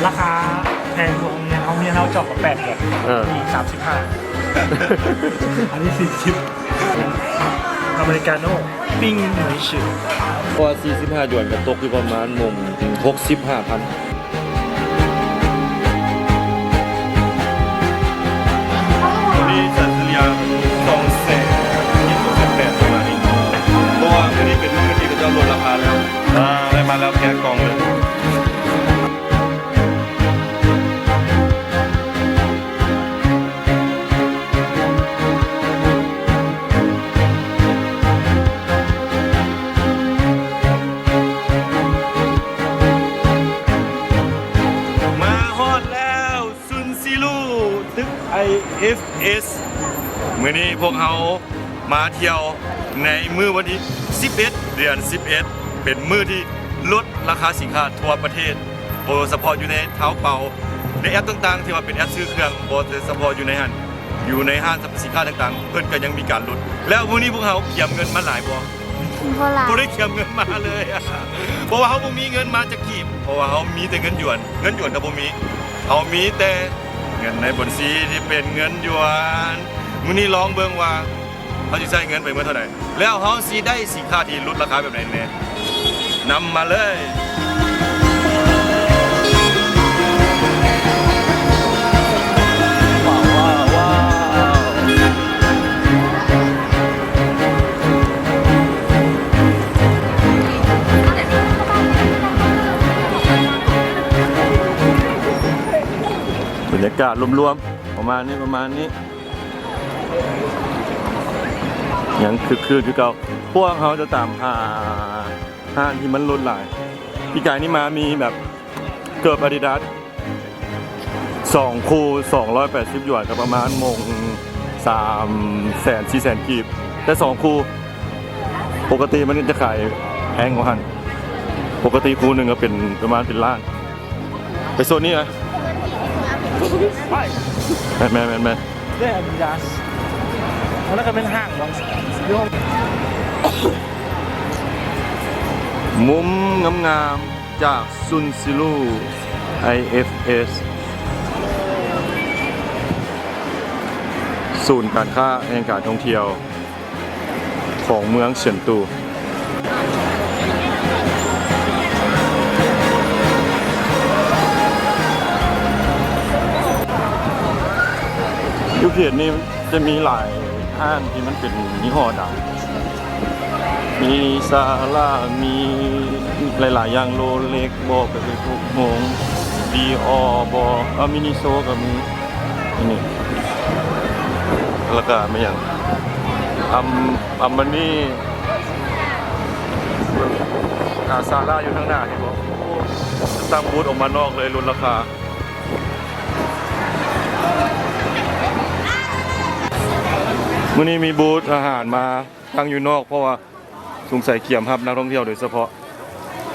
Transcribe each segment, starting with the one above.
ລາຄາແພງກວ່າໂຮງຮຽນເຮົາ ໂຮງຮຽນເຮົາຈອບກວ່າແປດດຽວ ເອີ ນີ້ສາມສິບຫ້າ ອັນນີ້ສີ່ສິບ ອາເມລິກາໂນ່ ປີ້ງໜີ່ຊື ເພາະວ່າສີ່ສິບຫ້າຢວນກໍຕົກຢູ່ປະມານມົງຫົກສິບຫ້າພັນ. ນີ້ສາຍສະເລ່ຍສອງແສນ ສອງແສນແປດປະມານນີ້ ເພາະວ່າມື້ນີ້ເປັນມື້ທີ່ເຂົາເຈົ້າລົດລາຄາແລ້ວ. ອ່າ ໄດ້ມາແລ້ວ ແກະກ່ອງເລີຍ. ມາຮອດແລ້ວ ຊຸນຊີລູ ຕຶກ ໄອເອັຟເອັສ ມື້ນີ້ພວກເຮົາມາທ່ຽວໃນມື້ວັນທີສິບເອັດ ເດືອນສິບເອັດ ເປັນມື້ທີ່ລົດລາຄາສິນຄ້າທົ່ວປະເທດ ບໍ່ສະເພາະຢູ່ໃນເທົາເປົາ ໃນແອັບຕ່າງໆ ທີ່ວ່າເປັນແອັບຊື້ເຄື່ອງ ບໍ່ສະເພາະຢູ່ໃນຫັ້ນ ຢູ່ໃນຮ້ານສັບພະສິນຄ້າຕ່າງໆ ເພິ່ນກໍຍັງມີການລົດ. ແລ້ວມື້ນີ້ພວກເຮົາກຽມເງິນມາຫຼາຍບໍ່? ບໍ່ຫຼາຍ ບໍ່ໄດ້ກຽມເງິນມາເລີຍ ເພາະວ່າເຮົາບໍ່ມີເງິນມາຈັກກີບ ເພາະວ່າເຮົາມີແຕ່ເງິນຢວນ ເງິນຢວນກໍບໍ່ມີ ເຮົາມີແຕ່ເງິນໃນບັນຊີທີ່ເປັນເງິນຢວນ. ມື້ນີ້ລອງເບິ່ງວ່າ ເຮົາຊິໃຊ້ເງິນໄປເໝິດເທົ່າໃດ ແລ້ວເຮົາຊິໄດ້ສິນຄ້າທີ່ຫຼຸດລາຄາແບບໃດແດ່? ນຳມາເລີຍ. ບັນຍາກາດລວມໆ ປະມານນີ້ ປະມານນີ້. ຍັງຄຶກຄື້ນຄືເກົ່າ. ພວກເຮົາຈະຕາມຫາຮ້ານທີ່ມັນລົດຫຼາຍ. ປີກາຍນີ້ມາມີແບບເກີບອາດີດາສ ສອງຄູ່ ສອງຮ້ອຍແປດສິບຢວນ ກໍປະມານມົງສາມແສນ ສີ່ແສນກີບ ແຕ່ສອງຄູ່. ປົກກະຕິມັນຈະຂາຍແພງກວ່າຫັ້ນ. ປົກກະຕິຄູ່ໜຶ່ງກໍເປັນປະມານເປັນລ້ານ. ໄປໂຊນນີ້ນະ. ແມ່ນໆໆໆ. ອັນນັ້ນກໍແມ່ນຫ້າງບໍ່? ມຸມງາມໆ ຈາກຊຸນຊີລູ ໄອເອັຟເອັສ ສູນການຄ້າແຫ່ງການທ່ອງທ່ຽວ ຂອງເມືອງເຊິນຕູ. ຢູ່ເຂດນີ້ຈະມີຫຼາຍຮ້ານທີ່ມັນເປັນຍີ່ຫໍ້ດັງ ມີຊາລາ ມີຫຼາຍໆຢ່າງ ໂລເລັກບໍ ກະເປັນພວກໂຮງ ດີອໍບໍ ເອີ ມິນິໂຊກໍມີ. ນີ້ ແລ້ວກະແມ່ນຫຍັງ ອຳ ອຳມານີ ອາ ຊາລາຢູ່ທາງໜ້າ ເຫັນບໍ່? ໂອ້ ຕັ້ງບູດອອກມານອກເລີຍ ຫຼຸດລາຄາ. ມື້ນີ້ມີບູດອາຫານມາຕັ້ງຢູ່ນອກ ເພາະວ່າສົງໄສກຽມຮັບນັກທ່ອງທ່ຽວໂດຍສະເພາະ.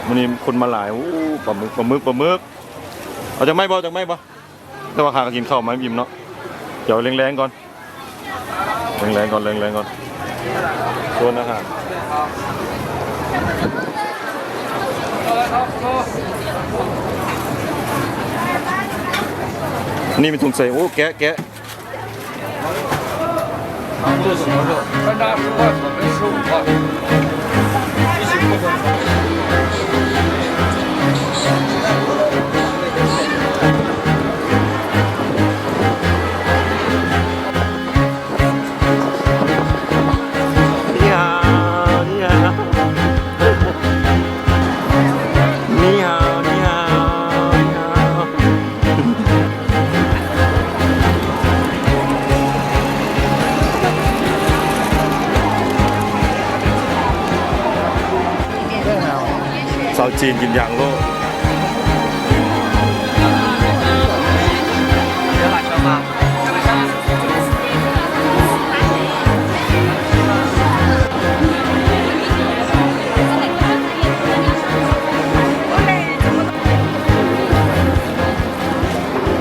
ມື້ນີ້ຄົນມາຫຼາຍ. ໂອ້ ປາໝຶກ ປາໝຶກ ປາໝຶກ. ເອົາຈັກໄມ້ບໍ່? ເອົາຈັກໄມ້ບໍ່? ແຕ່ວ່າຫາກິນເຂົ້າມາໃຫ້ອີ່ມເນາະ. ດຽວແລງໆກ່ອນ ແລງໆກ່ອນ ແລງໆກ່ອນ. ໂຊນອາຫານ ນີ້ມີຖົງໃສ່. ໂອ້ ແກະ ແກະ. ຊາວຈີນກິນຢ່າງໂລດ.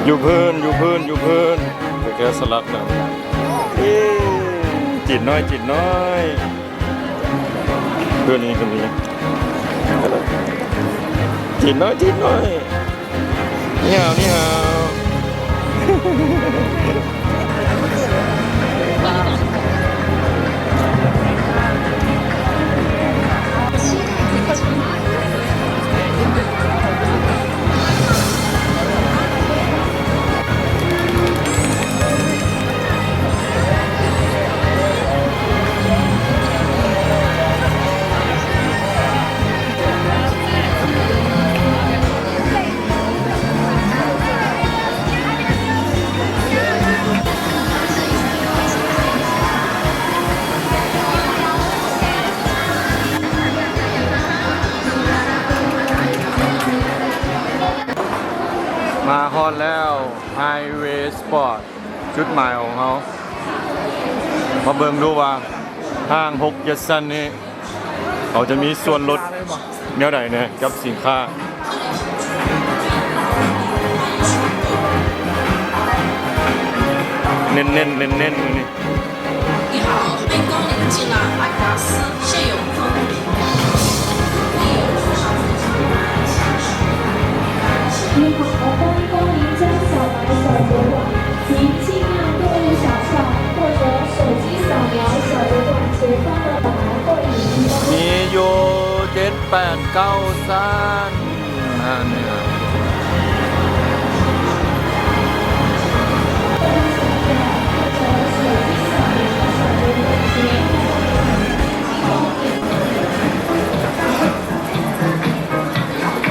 ຢູ່ພື້ນ ຢູ່ພື້ນ ຢູ່ພື້ນ. ແກະສະຫຼັກນຳ. ເອີ ຈີນນ້ອຍ ຈີນນ້ອຍ. ເພື່ອນນີ້ກໍມີ ຈີນນ້ອຍ ຈີນນ້ອຍ.你好，你好。 ມາຮອດແລ້ວ Highway Spot ຈຸດໝາຍຂອງເຮົາ. ມາເບິ່ງດູວ່າຫ້າງຫົກເຈັດຊັ້ນນີ້ ເຂົາຈະມີສ່ວນລົດແນວໃດແດ່ກັບສິນຄ້າ. ເນັ້ນໆ ເນັ້ນໆ ມື້ນີ້. 你好，欢迎光临金兰爱达斯现有客户名单。你好，欢迎光临江小白小酒馆，请尽量购物小票或者手机扫描小酒馆前方的码或语音。 ມີຢູ່ເຈັດແປດເກົ້າຊັ້ນ ອັນນີ້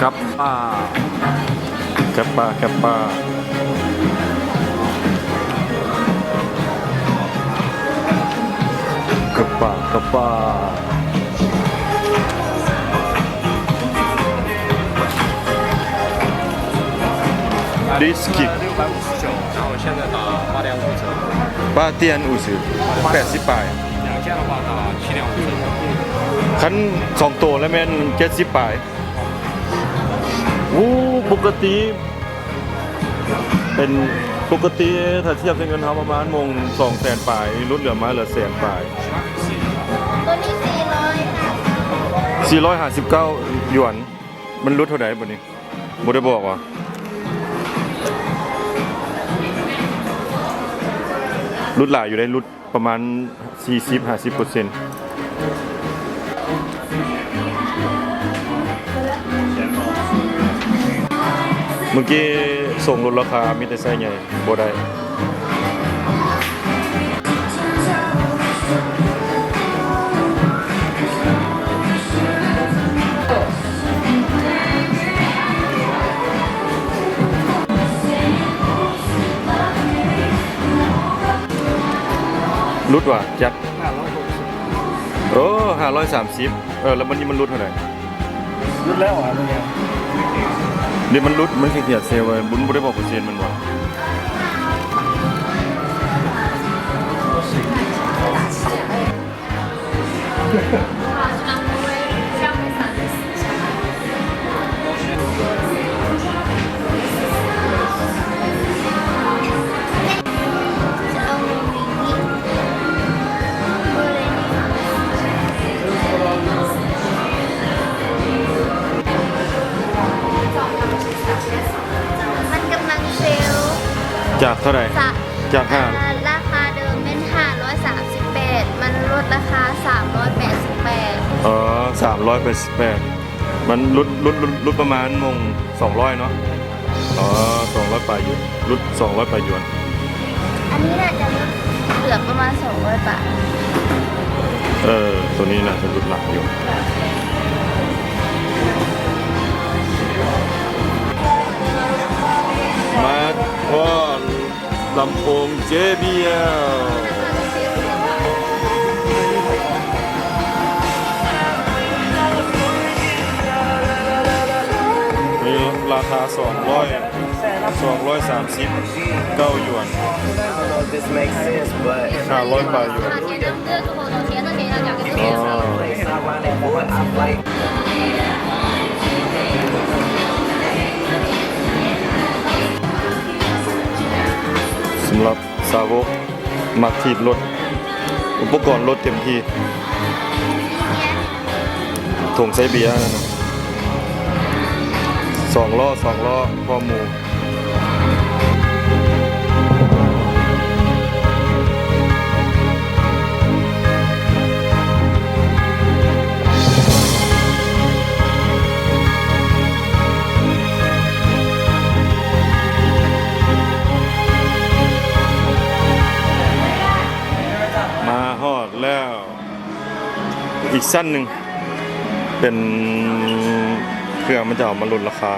ກັບປາ ກັບປາ ກັບປາ ກັບປາ ກັບປາ. 六百五十九，然后现在打八点五折。八点五十，八十八。两件的话打七点五折。 ຄັນສອງໂຕແລ້ວແມ່ນເຈັດສິບປາຍ. ໂອ້ ປົກກະຕິ ເປັນປົກກະຕິ ຖ້າທຽບໃສ່ເງິນເຮົາປະມານໝ່ອງສອງແສນປາຍ ຫຼຸດເຫຼືອມາເຫຼືອແສນປາຍ. ໂຕນີ້ສີ່ຮ້ອຍຫ້າສິບເກົ້າ ສີ່ຮ້ອຍຫ້າສິບເກົ້າຢວນ. ມັນຫຼຸດເທົ່າໃດບັດນີ້ ບໍ່ໄດ້ບອກຫວາ? ຫຼຸດຫຼາຍຢູ່ເດ້ ຫຼຸດ ປະມານສີ່ສິບ ຫ້າສິບເປີເຊັນ. ເມື່ອກີ້ສົ່ງລົດລາຄາ ມີແຕ່ໄຊໃຫຍ່ ບໍ່ໄດ້. ຫຼຸດຫວາ ຈັດ ຫ້າຮ້ອຍຫົກສິບ ໂອ້ ຫ້າຮ້ອຍສາມສິບ. ເອີ ແລ້ວມັນນີ້ມັນຫຼຸດເທົ່າໃດ? ຫຼຸດແລ້ວຫວາ ເບິ່ງແລ້ວ ນີ້ມັນຫຼຸດ ມັນຊິຂຽນເຊວໄວ້ ບໍ່ ບໍ່ໄດ້ບອກເປີເຊັນມັນຫວາ? ມັນກຳລັງເຊວ. ຈາກເທົ່າໃດ? ຈາກຫ້າ ອ່າ ລາຄາເດີມແມ່ນຫ້າຮ້ອຍສາມສິບແປດ ມັນຫຼຸດລາຄາສາມຮ້ອຍແປດສິບແປດ. ອໍ ສາມຮ້ອຍແປດສິບແປດ ມັນຫຼຸດ ຫຼຸດ ຫຼຸດ ຫຼຸດປະມານໝ່ອງສອງຮ້ອຍເນາະ. ອໍ ສອງຮ້ອຍປາຍຢວນ ຫຼຸດສອງຮ້ອຍປາຍຢວນ. ອັນນີ້ໜ້າຈະຫຼຸດເຫຼືອປະມານສອງຮ້ອຍບາດ. ເອີ ໂຕນີ້ໜ້າຈະຫຼຸດຫຼາຍຢູ່. ມາຮອດລຳໂພງ ເຈບີແອລ ມີລາຄາສອງຮ້ອຍ ສອງຮ້ອຍສາມສິບເກົ້າຢວນ ຫ້າຮ້ອຍປາຍຢວນ. ອໍ ສຳລັບສາວົກມັກຖີບລົດ ອຸປະກອນລົດເຕັມທີ່ ຖົງໃສ່ເບຍນັ້ນນະ ສອງລໍ້ ສອງລໍ້ ພໍ່ໝູ່. ຊັ້ນໜຶ່ງ ເປັນເພື່ອມັນຈະເອົາມາຫຼຸດລາຄາ.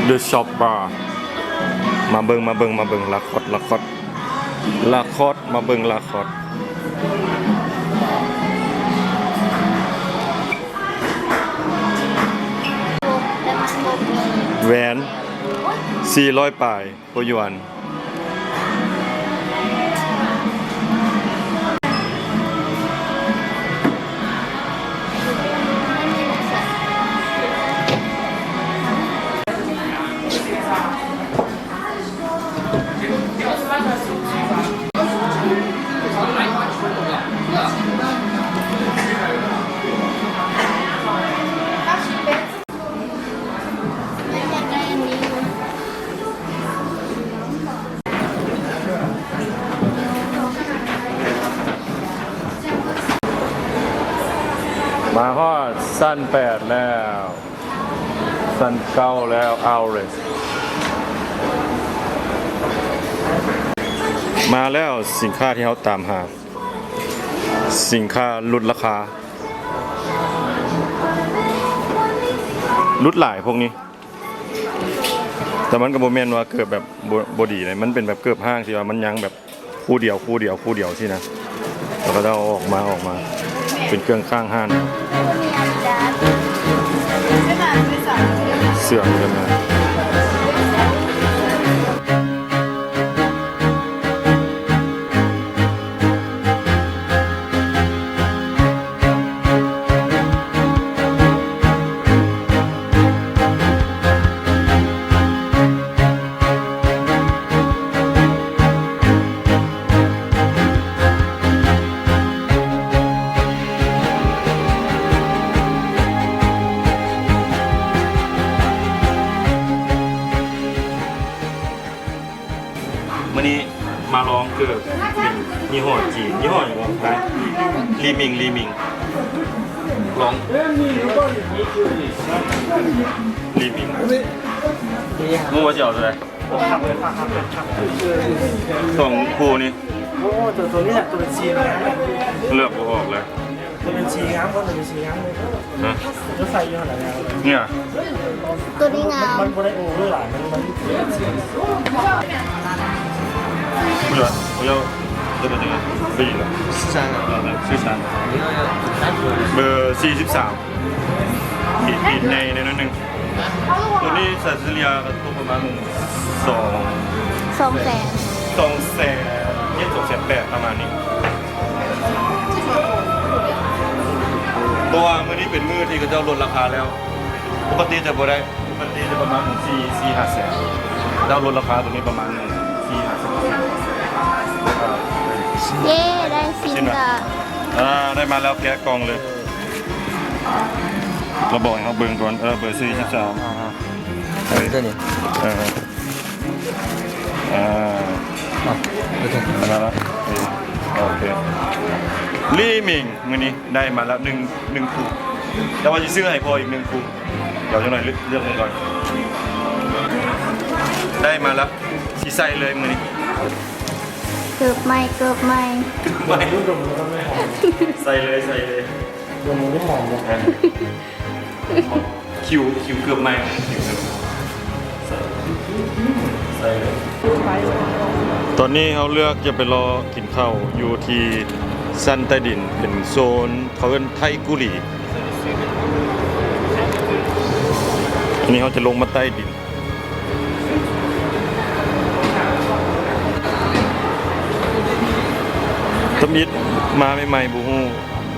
The Shop Bar ມາເບິ່ງ ມາເບິ່ງ ມາເບິ່ງ Lacoste Lacoste Lacoste ມາເບິ່ງ Lacoste ແຫວນ ສີ່ຮ້ອຍປາຍ. ບໍ່ຢວນ. ມາຮອດຊັ້ນແປດແລ້ວ ຊັ້ນເກົ້າແລ້ວ Outlet ມາແລ້ວ ສິນຄ້າທີ່ເຮົາຕາມຫາ ສິນຄ້າຫຼຸດລາຄາ. ຫຼຸດຫຼາຍພວກນີ້ ແຕ່ມັນກໍບໍ່ແມ່ນວ່າເກີບແບບບໍ່ ບໍ່ດີເດ ມັນເປັນແບບເກີບຫ້າງທີ່ວ່າມັນຍັງແບບຄູ່ດຽວ ຄູ່ດຽວ ຄູ່ດຽວຊີ້ນະ ແລ້ວກໍເຈົ້າເອົາອອກມາ ອອກມາເປັນເຄື່ອງຂ້າງຮ້ານ ເຊື່ອງກັນມາ. ມື້ນີ້ມາລອງເກີບເປັນຍີ່ຫໍ້ຈີນ ຍີ່ຫໍ້ຫຍັງວະ? ລີມິງ ລີມິງ ລອງ ລີມິງ ຮູ້ວ່າຊິເອົາຕົວໃດ? ສອງຄູ່ນີ້ ໂອ້ ຕົວ ຕົວນີ້ແຫຼະ ຕົວເປັນສີແດງ ເລືອກບໍ່ອອກເລີຍ. ຕົວເປັນສີງາມ ຕົວເປັນສີງາມເລີຍ ຮະ? ຕົວໃສ່ຢູ່ຫັ້ນແຫຼະ ງາມ ຕົວນີ້ງາມ ມັນບໍ່ໄດ້ໂອເວີຫຼາຍ ມັນ ມັນ ເບອ ເບອ ເບອ ສີ່ສິບສາມ ປີກໃຫຍ່ໜ້ອຍໜຶ່ງ. ຕົວນີ້ສາຍສະເລ່ຍກໍຕົກປະມານສອງ ສອງແສນ ສອງແສນເຈັດ ສອງແສນແປດ ປະມານນີ້. ເພາະວ່າມື້ນີ້ເປັນມື້ທີ່ເຂົາເຈົ້າລົດລາຄາແລ້ວ ປົກກະຕິຈະບໍ່ໄດ້ ປົກກະຕິຈະປະມານສີ່ ສີ່ ຫ້າແສນ ແລ້ວລົດລາຄາຕົວນີ້ປະມານສີ່ ຫ້າແສນ. ເຢ້ ໄດ້ຊິນລະ ອ່າ ໄດ້ມາແລ້ວ ແກະກ່ອງເລີຍ. ລາວບອກໃຫ້ເຮົາເບິ່ງກ່ອນ ເອີ ເບີສີ່ສິບສາມ ອ່າ ເອີ ຕົວນີ້ ເອີ ອ່າ ອ່ະ ໂອເຄ ອັນນັ້ນລະ ໂອເຄ ລີມິງ ມື້ນີ້ໄດ້ມາແລ້ວໜຶ່ງ ໜຶ່ງຄູ່ ແຕ່ວ່າຊິຊື້ໃຫ້ພໍ່ອີກໜຶ່ງຄູ່ ດຽວຈັກໜ້ອຍເລືອກ ເລືອກເບິ່ງກ່ອນ. ໄດ້ມາແລ້ວ ຊິໃສ່ເລີຍມື້ນີ້ ເກີບໃໝ່ ເກີບໃໝ່ ເກີບໃໝ່ ໃສ່ເລີຍ ໃສ່ເລີຍ. ດມ ມັນໄດ້ຫອມບໍ່? ຄິວ ຄິວເກືອບໃໝ່ ໃສ່ເລີຍ. ຕອນນີ້ເຮົາເລືອກຈະໄປລໍກິນເຂົ້າຢູ່ທີ່ຊັ້ນໃຕ້ດິນ ເປັນໂຊນ ເຂົາເອີ້ນໄທກຸລີ. ອັນນີ້ເຮົາຈະລົງມາໃຕ້ດິນ. ທຳອິດມາໃໝ່ໆ ບໍ່ຮູ້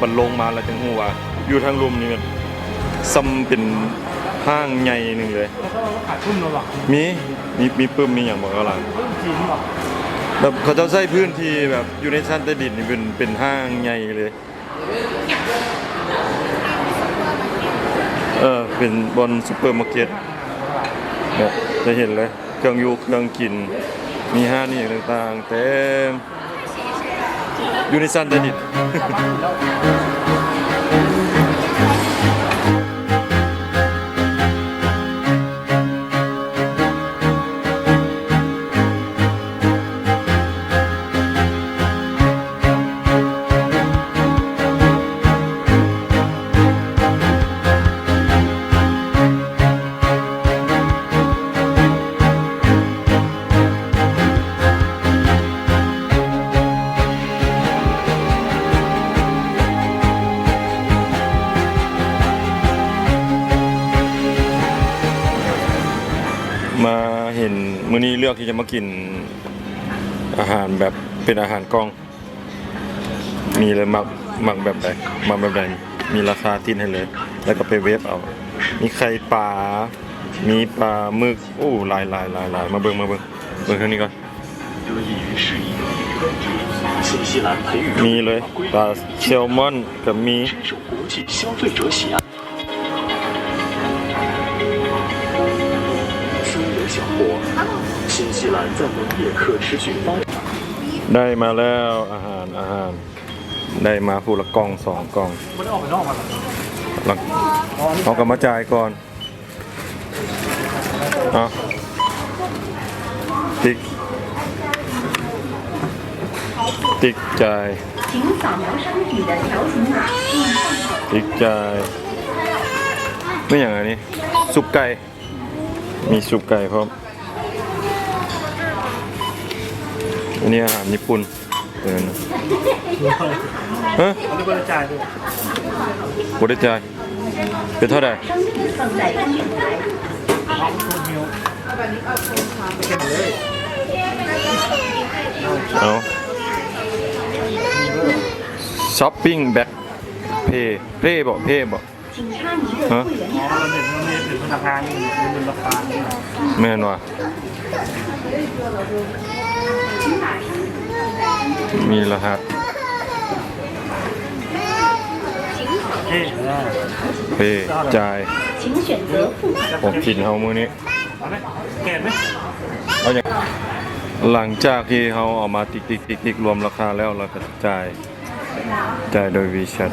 ບັດລົງມາແລ້ວຈຶ່ງຮູ້ວ່າ ຢູ່ທາງລຸ່ມນີ້ແມ່ນສ່ຳເປັນຫ້າງໃຫຍ່ໜຶ່ງເລີຍ. ຂາຍປຶ້ມແລ້ວຫວາ? ມີ ມີ ມີປຶ້ມ ມີຫຍັງບໍ່? ເຂົາລະ ປຶ້ມຈີນບໍ່? ແບບເຂົາເຈົ້າໃຊ້ພື້ນທີ່ແບບຢູ່ໃນຊັ້ນໃຕ້ດິນນີ້ເປັນ ເປັນຫ້າງໃຫຍ່ເລີຍ. ເອີ ເປັນບ່ອນຊຸບເປີມາເກັດ ເນາະ ຈະເຫັນເລີຍ ເຄື່ອງຢູ່ເຄື່ອງກິນ ມີຮ້ານອີ່ຫຍັງຕ່າງໆ ເຕັມ ຢູ່ໃນຊັ້ນໃຕ້ດິນ. ມື້ນີ້ເລືອກທີ່ຈະມາກິນອາຫານແບບເປັນອາຫານກ່ອງ. ມີເລີຍ ມັກ ມັກແບບໃດ ມັກແບບໃດ ມີລາຄາຕິດໃຫ້ເລີຍ ແລ້ວກໍໄປເວັບເອົາ. ມີໄຂ່ປາ ມີປາໝຶກ ໂອ້ ຫຼາຍໆໆໆ. ມາເບິ່ງ ມາເບິ່ງ ເບິ່ງທາງນີ້ກ່ອນ. ມີເລີຍ ປາແຊລມອນກໍມີ. ໄດ້ມາແລ້ວ ອາຫານ ອາຫານ ໄດ້ມາຜູ້ລະກ່ອງສອງກ່ອງ. ເຮົາກໍມາຈ່າຍກ່ອນ. ເອົາ ຕິກ ຕິກຈ່າຍ ຕິກຈ່າຍ. ແມ່ນຫຍັງອັນນີ້? ຊຸບໄກ່ ມີຊຸບໄກ່ພ້ອມ. ອັນນີ້ອາຫານຍີ່ປຸ່ນ. ເອີ ຮະ? ອັນນີ້ບໍ່ໄດ້ຈ່າຍເດີ ບໍ່ໄດ້ຈ່າຍ. ເປັນເທົ່າໃດ? ເອົາ ຊັອບປິ້ງແບັກເພ ເພບໍ່ ເພບໍ່? ຮະ? ແມ່ນວ່າ ມີລະຫັດ ເພ ຈ່າຍ ຂອງກິນເຮົາມື້ນີ້. ເອົາຫຍັງ? ຫຼັງຈາກທີ່ເຮົາເອົາມາຕິກໆໆໆ ລວມລາຄາແລ້ວ ແລ້ວກໍຈ່າຍ ຈ່າຍໂດຍ WeChat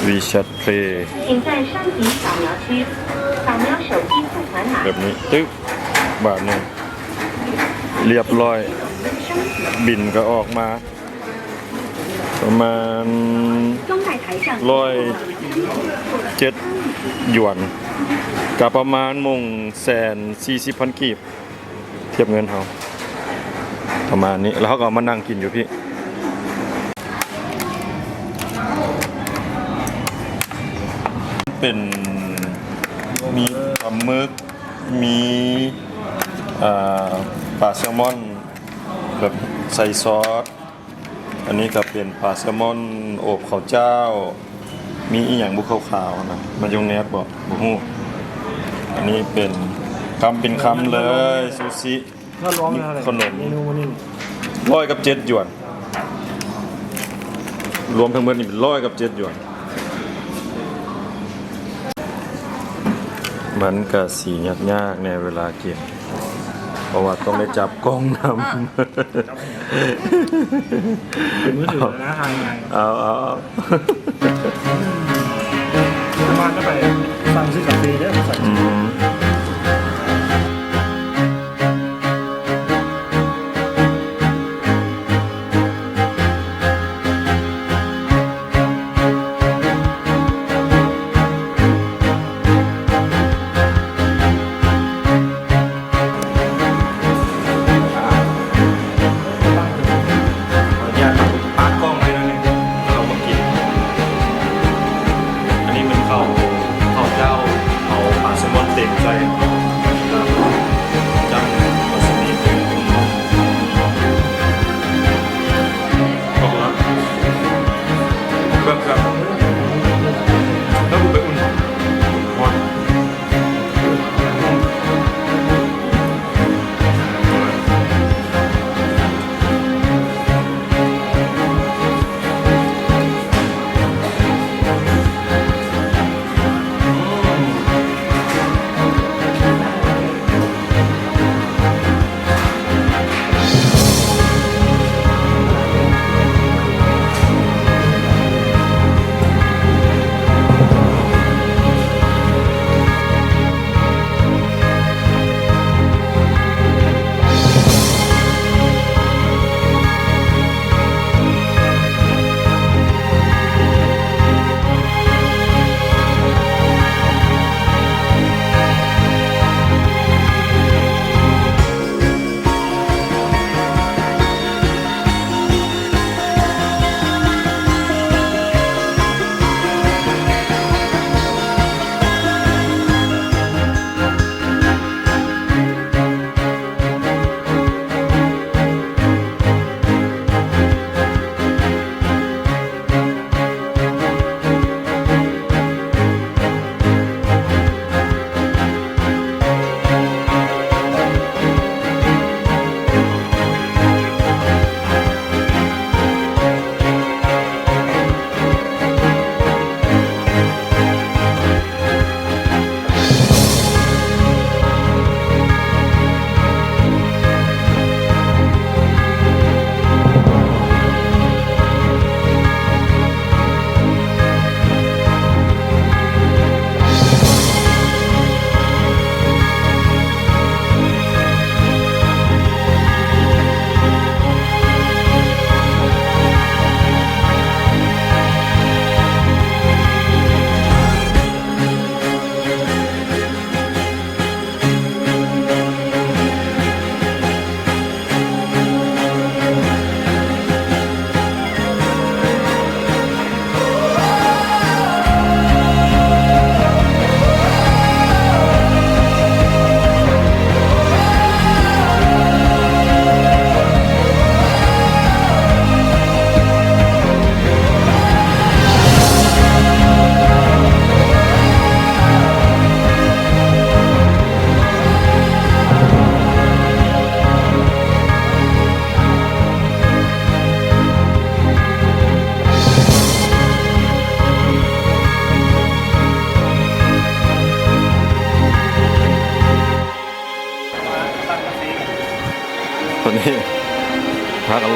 WeChat Pay. ແບບນີ້ ຕຶບ ບາດໜຶ່ງ ລຽບຮ້ອຍ ບິນກໍອອກມາ ປະມານຮ້ອຍເຈັດຢວນ ກໍປະມານໂມງແສນສີ່ສິບພັນກີບ ທຽບເງິນເຮົາປະມານນີ້ ແລ້ວເຮົາກໍເອົາມານັ່ງກິນຢູ່ພີ້. ເປັນ ມີປາໝຶກ ມີ ເອີ ປາແຊລມອນແບບໃສ່ຊອດ. ອັນນີ້ກໍເປັນປາແຊລມອນໂອບເຂົ້າເຈົ້າ ມີອີ່ຫຍັງບຸຂາວໆນະ ມາຍອງແນດບໍ ບໍ່ຮູ້. ອັນນີ້ເປັນຄຳເປັນຄຳເລີຍ ຊູຊິ ຂະໜົມ ຮ້ອຍກັບເຈັດຢວນ ລວມທັງໝົດນີ້ເປັນຮ້ອຍກັບເຈັດຢວນ. ມັນກະຊິຍາກໆແດ່ເວລາກິນ ເພາະວ່າຕ້ອງໄດ້ຈັບກ້ອງນຳ. ເປັນມືຖືນະ ຖ່າຍງ່າຍ. ເອົາ ເອົາ ເອົາ ປະມານໄປສັ່ງຊື້ກາເຟເດີ. ອືມ. ຂໍອະນຸຍາດປາດກ້ອງໄວ້ໜ້ອຍໜຶ່ງ ເຮົາມາກິນ. ອັນນີ້ເປັນເຂົ້າ ເຂົ້າເຈົ້າ ເຂົາເອົາ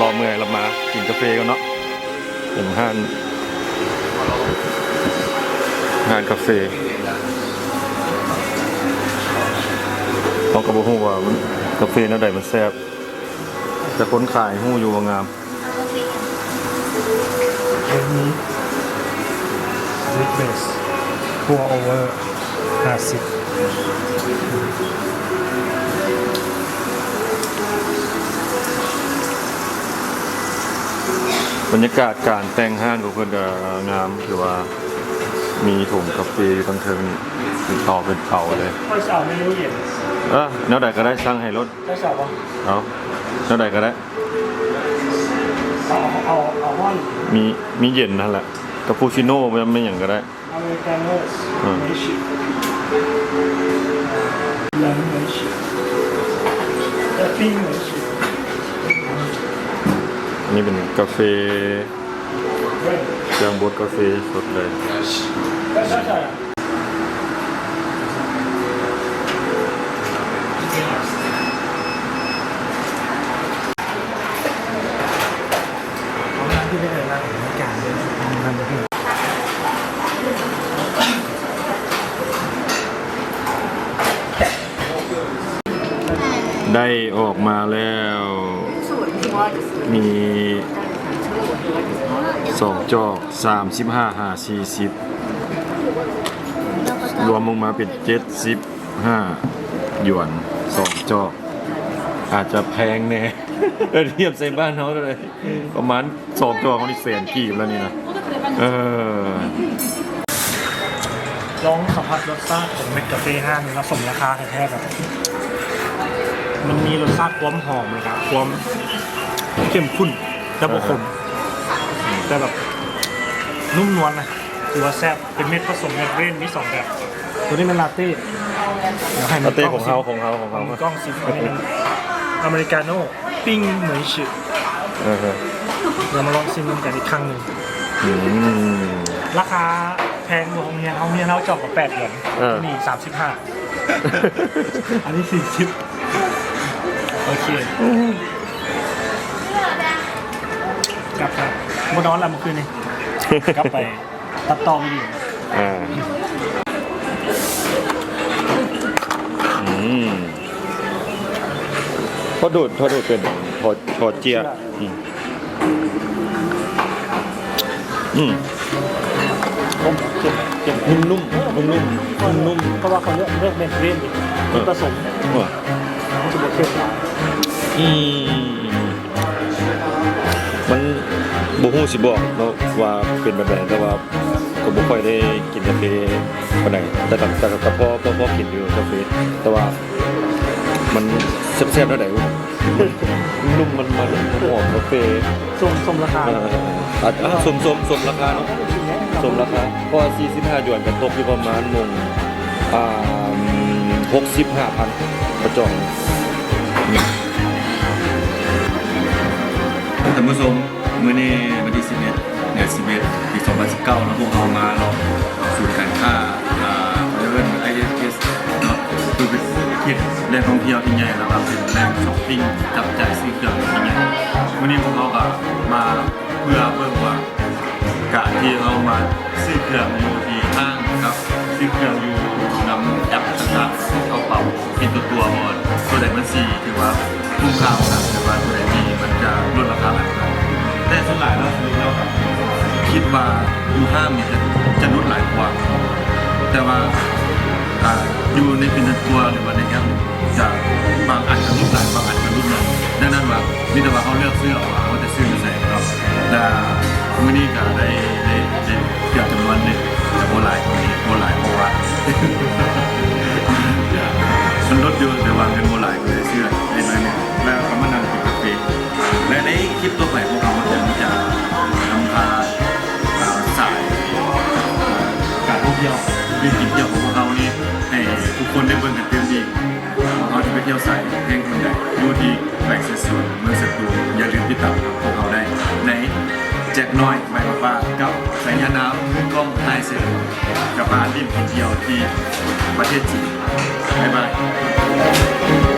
ລອບເມື່ອຍລະມາກິນກາເຟກ່ອນເນາະ. ເປັນຮ້ານ ຮ້ານກາເຟ ເຮົາກໍບໍ່ຮູ້ວ່າມັນ ກາເຟແນວໃດມັນແຊບ ແຕ່ຄົນຂາຍຮູ້ຢູ່ວ່າງາມ. ອັນນີ້ Sweet Base Pour Over ຫ້າສິບ. ບັນຍາກາດການແຕ່ງຮ້ານຂອງເພິ່ນກໍງາມ ຖືວ່າມີຖົງກາເຟຢູ່ທາງເທິງນີ້ ເປັນເຕົາເປັນເຕົາເລີຍ. ຂ້ອຍຊິເອົາເມນູເຢັນ. ເອີ ແນວໃດກໍໄດ້ ສັ່ງໃຫ້ໂລດ. ເຈົ້າເອົາບໍ່? ເອົາ ແນວໃດກໍໄດ້. ເອົາ ເອົາ ເອົາຮ້ອນ. ມີ ມີເຢັນຫັ້ນແຫຼະ ຄາປູຊິໂນ ແມ່ນຫຍັງກໍໄດ້. ອາເມລິກາໂນ ອືມ ເມຊິ ເອີ ເມຊິ ເອີ ປີ້ງເມຊິ. ອັນນີ້ເປັນກາເຟ ເຄື່ອງບົດກາເຟສົດເລີຍ. ໄດ້ອອກມາແລ້ວ ມີສອງຈອກ ສາມສິບຫ້າຫາສີ່ສິບ ລວມລົງມາເປັນເຈັດສິບຫ້າຢວນ ສອງຈອກ ອາດຈະແພງແດ່ ຖ້າທຽບໃສ່ບ້ານເຮົາເທົ່າໃດ. ປະມານສອງຈອກນີ້ແສນກີບແລ້ວນີ້ນະ. ເອີ ລອງສຳຜັດລົດຊາດຂອງເມັດກາເຟຮ້ານນີ້ເນາະ ສົມລາຄາແທ້ໆ. ແບບມັນມີລົດຊາດຄວາມຫອມ ແລ້ວກະຄວາມເຂັ້ມຂຸ້ນ ແຕ່ບໍ່ຂົມ ອ່າຮະ ແຕ່ແບບນຸ້ມນວນນະ ຖືວ່າແຊບ. ເປັນເມັດປະສົມແບບເບຣນ ມີສອງແບບ. ໂຕນີ້ແມ່ນລາເຕ້ ດຽວໃຫ້ມັນ ລາເຕ້ຂອງເຮົາ ຂອງເຮົາ ຂອງເຮົາ ເອົາໃຫ້ມັນກ້ອງຊິມ ອັນນີ້ມັນອາເມລິກາໂນ ປີ້ງເມຊິ ເອີ ດຽວມາລອງຊິມນຳກັນອີກຄັ້ງໜຶ່ງ. ອືມ ລາຄາແພງກວ່າໂຮງຮຽນ ໂຮງຮຽນເຮົາຈອກກະແປດຢວນ ເອີ ນີ້ສາມສິບຫ້າ ອັນນີ້ສີ່ສິບ. ໂອເຄ ກັບ ກັບ ບໍ່ນອນລະມື້ຄືນນີ້ ກັບໄປ ຕັດຕໍ່ວິດີໂອ ອ່າ ອືມ ພໍດູດ ພໍດູດເປັນ ພໍ ພໍເຈຍ ເຈຍ ອືມ ອືມ ເຄັມ ເຄັມ ນຸ້ມໆ ນຸ້ມໆ ນຸ້ມໆ ເພາະວ່າເຂົາເລືອກ ເລືອກເມັດເບຣນ ເອີ ປະສົມ ເອີ ມັນຈະບໍ່ເຄັມຫຼາຍ ອືມ. ມັນ ບໍ່ຮູ້ຊິບອກເນາະວ່າເປັນແບບໃດ ແຕ່ວ່າກໍບໍ່ຄ່ອຍໄດ້ກິນກາເຟປານໃດ ແຕ່ກໍ ແຕ່ກໍພໍ ພໍ ພໍກິນຢູ່ກາເຟ ແຕ່ວ່າມັນແຊບໆແນວໃດ ມັນນຸ້ມ ມັນ ມັນຫອມກາເຟ ສົມ ສົມລາຄາ ເອີ ອ່າ ສົມ ສົມ ສົມລາຄາເນາະ ສົມລາຄາ ເພາະວ່າສີ່ສິບຫ້າຢວນກໍຕົກຢູ່ປະມານໜຶ່ງ ອ່າ ຫົກສິບຫ້າພັນ ປະຈອງ. ທ່ານຜູ້ຊົມ ມື້ນີ້ວັນທີສິບເອັດ ເດືອນສິບເອັດ ປີສອງພັນສິບເກົ້າເນາະ ພວກເຮົາມາເລາະສູນການຄ້າ ອ່າ ເຂົາເອີ້ນວ່າ ໄອເອັສເອັສ ເນາະ ເພື່ອໄປເຮັດແຫຼ່ງທ່ອງທ່ຽວທີ່ໃຫຍ່ ແລ້ວກໍເປັນແຫຼ່ງຊັອບປິງ ຈັບຈ່າຍຊື້ເຄື່ອງທີ່ໃຫຍ່. ມື້ນີ້ພວກເຮົາກໍມາເພື່ອເບິ່ງວ່າ ການທີ່ເຮົາມາຊື້ເຄື່ອງຢູ່ທີ່ຫ້າງກັບຊື້ເຄື່ອງຢູ່ນຳແອັບຕ່າງໆ ເຂົ້າເປົາ ເປັນຕົວໆ ບໍ່ ຕົວໃດມັນຊິຖືວ່າຄຸ້ມຄ່າກວ່າກັນ ຫຼືວ່າຕົວໃດທີ່ມັນຈະຫຼຸດລາຄາຫຼາຍກວ່າ. ແຕ່ສ່ວນຫຼາຍແລ້ວ ສຳລັບເຮົາ ຄິດວ່າຢູ່ຫ້າງນີ້ຈະ ຈະຫຼຸດຫຼາຍກວ່າ ແຕ່ວ່າ ອ່າ ຢູ່ໃນປິ່ນຕົວ ຫຼືວ່າໃນແອັບ ຈະ ບາງອັນຈະຫຼຸດຫຼາຍ ບາງອັນຈະຫຼຸດໜ້ອຍ. ດັ່ງນັ້ນວ່າ ມີແຕ່ວ່າເຮົາເລືອກຊື້ເອົາວ່າເຮົາຈະຊື້ຢູ່ໃສເນາະ. ແລະ ມື້ນີ້ກໍໄດ້ ໄດ້ ໄດ້ເກືອບຈຳນວນໜຶ່ງ ແຕ່ບໍ່ຫຼາຍ ບໍ່ຫຼາຍ ເພາະວ່າ ມັນຫຼຸດຢູ່ ແຕ່ວ່າເງິນບໍ່ຫຼາຍ ກໍເລີຍຊື້ໄດ້ໜ້ອຍໜຶ່ງ ແລ້ວກໍມານັ່ງກິນກາເຟ. ແລະ ໃນຄລິບຕໍ່ໄປ ພວກເຮົາຈະ ຈະນຳພາ ອ່າ ສາຍ ອ່າ ການທ່ອງທ່ຽວ ຫຼື ກິນທ່ຽວຂອງພວກເຮົານີ້ ໃຫ້ທຸກຄົນໄດ້ເບິ່ງກັນຕື່ມອີກ. ພວກເຮົາຈະໄປທ່ຽວໃສ ແຫ່ງບ່ອນໃດ ຢູ່ທີ່ແຂວງເຊໂຊນ ເມືອງສະຕູນ ຢ່າລືມຕິດຕາມພວກເຮົາໄດ້ໃນແຈັກນ້ອຍໃບໝາກບາ ກັບໄຊຍະນາມ ມືກ້ອງທ້າຍເຊີ ຈະພາຫຼິ້ນໄປທ່ຽວທີ່ປະເທດຈີນ. ບາຍບາຍ.